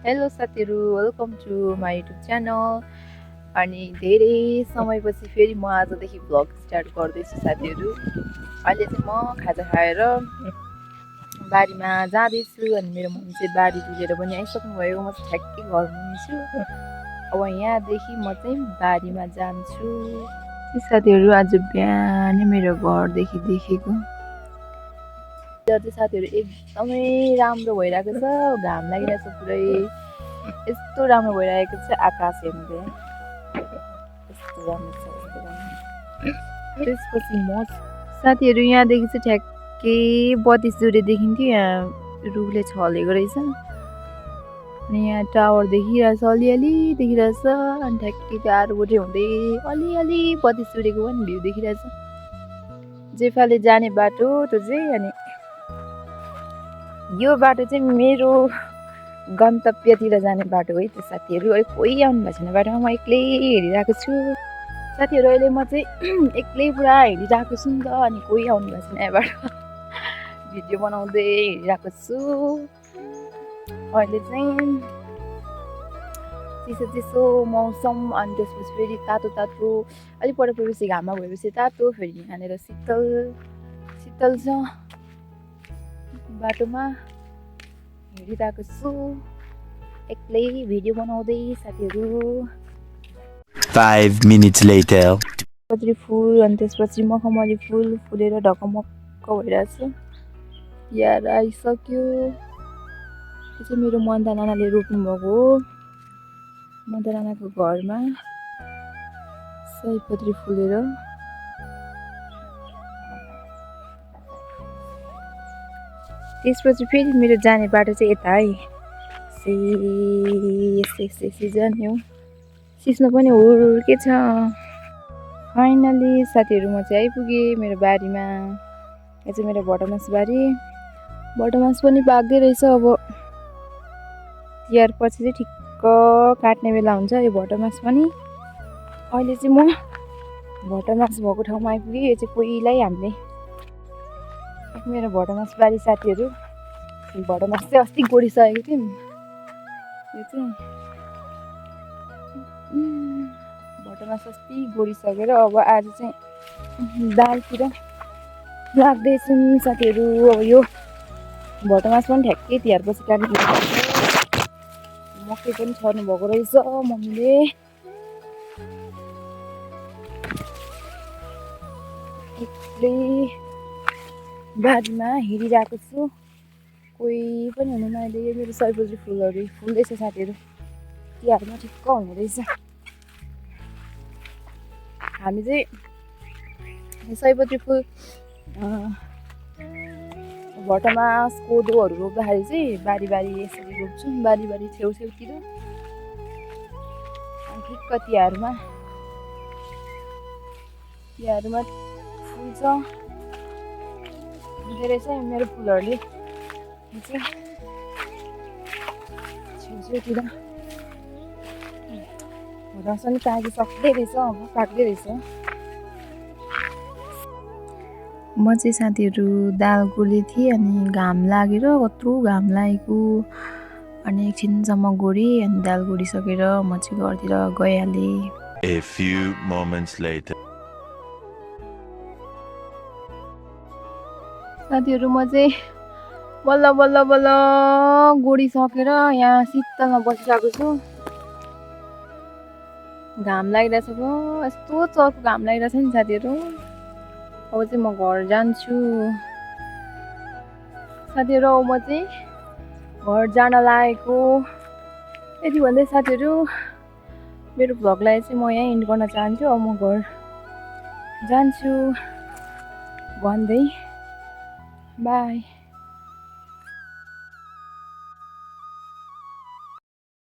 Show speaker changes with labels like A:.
A: Hello साथीहरू, welcome to my YouTube channel. अनि धेरै समयपछि फेरि म आजदेखि भ्लग स्टार्ट गर्दैछु साथीहरू। अहिले चाहिँ म खाजा खाएर बारीमा जाँदैछु। अनि मेरो मम्मी चाहिँ बारी डुलेर पनि आइसक्नुभयो। म चाहिँ ठ्याक्कै घरमा हुनेछु। अब यहाँदेखि म चाहिँ बारीमा जान्छु। साथीहरू आज बिहानै मेरो घरदेखि देखेको साथीहरू एकदमै राम्रो भइरहेको छ। घाम लागिरहेछ पुरै। यस्तो राम्रो भइरहेको छ आकाश हेर्दै। यस्तो राम्रो छ, यस्तो राम्रो। त्यसपछि म साथीहरू यहाँदेखि चाहिँ ठ्याक्कै 32 जुरे देखिन्थ्यो। यहाँ रुखले छलेको रहेछ। अनि यहाँ टावर देखिरहेछ, अलिअलि देखिरहेछ। अनि ठ्याक्कै टारबाट हुँदै अलिअलि 32 जुरेको पनि भ्यू देखिरहेछ। जेफाले जाने बाटो त्यो चाहिँ। अनि यो बाटो चाहिँ मेरो गन्तव्यतिर जाने बाटो है त्यो साथीहरू। अहिले कोही आउनु भएको छैन बाटोमा, म एक्लै हेरिरहेको छु साथीहरू। अहिले म चाहिँ एक्लै पुरा हेरिरहेको छु नि त। अनि कोही आउनु भएको छैन यहाँबाट। भिडियो बनाउँदै हेरिरहेको छु। अहिले चाहिँ चिसो चिसो मौसम। अनि त्यसपछि फेरि तातो तातो, अलिक पर परेपछि घाममा भएपछि तातो, फेरि यहाँनिर शीतल शीतल छ। बाटोमा हेरिरहेको छु एक्लै भिडियो बनाउँदै साथीहरू।
B: 5 minutes later.
A: सयपत्री फुल अनि त्यसपछि मखमली फुल फुलेर ढकमक्क भइरहेछ। तिहार आइसक्यो। यो चाहिँ मेरो मन्दा नानाले रोप्नुभएको हो। मन्दा नानाको घरमा सयपत्री फुलेर। त्यसपछि फेरि मेरो जाने बाटो चाहिँ यता है। यस्तै जाने हो। सिस्नो पनि हुर्केछ। फाइनली साथीहरू म चाहिँ आइपुगेँ मेरो बारीमा। यो चाहिँ मेरो भटमास बारी। भटमास पनि पाक्दै रहेछ। अब तिहार पछि चाहिँ ठिक्क काट्ने बेला हुन्छ यो भटमास पनि। अहिले चाहिँ म भटमास भएको ठाउँमा आइपुगेँ। यो चाहिँ पहिल्यै हामीले मेरो भटमास बारी साथीहरू। भटमास चाहिँ अस्ति गोडिसकेको थियौँ। यो चाहिँ भटमास अस्ति गोडिसकेर अब आज चाहिँ दालतिर लाग्दैछौँ साथीहरू। अब यो भटमास पनि ठ्याक्कै तिहार पछि काट्नु पर्छ। मकै पनि छर्नु भएको रहेछ मम्मीले। एक्लै बारीमा हिँडिरहेको छु। कोही पनि हुनुहुन्न अहिले। यो मेरो सयपत्री फुलहरू फुल्दैछ साथीहरू। तिहारमा ठिक्क हुने रहेछ। हामी चाहिँ सयपत्री फुल भटमास कोदोहरू रोप्दाखेरि चाहिँ बारी बारी यसरी रोप्छौँ। बारी बारी छेउछेउतिर। अनि ठिक्क तिहारमा फुल्छ। धेरै चाहिँ मेरो फुलहरूले चाहिँ छेउछेउतिर भटमास पनि पाकिसक्दै रहेछ। अब पाक्दै रहेछ। म चाहिँ साथीहरू दाल गोड्दै थिएँ। अनि घाम लागेर कत्रो घाम लागेको। अनि एकछिनसम्म गोडेँ। अनि दाल गोडिसकेर म चाहिँ घरतिर गइहालेँ।
B: A few moments later.
A: साथीहरू म चाहिँ बल्ल बल्ल बल्ल गोडिसकेर यहाँ शीतलमा बसिरहेको छु। घाम लागिरहेछ भयो। यस्तो चर्को घाम लागिरहेछ नि साथीहरू। अब चाहिँ म घर जान्छु साथीहरू। अब म चाहिँ घर जान लागेको। यति भन्दै साथीहरू मेरो भ्लगलाई चाहिँ म यहीँ इन्ड गर्न चाहन्छु। अब म घर जान्छु भन्दै बाई।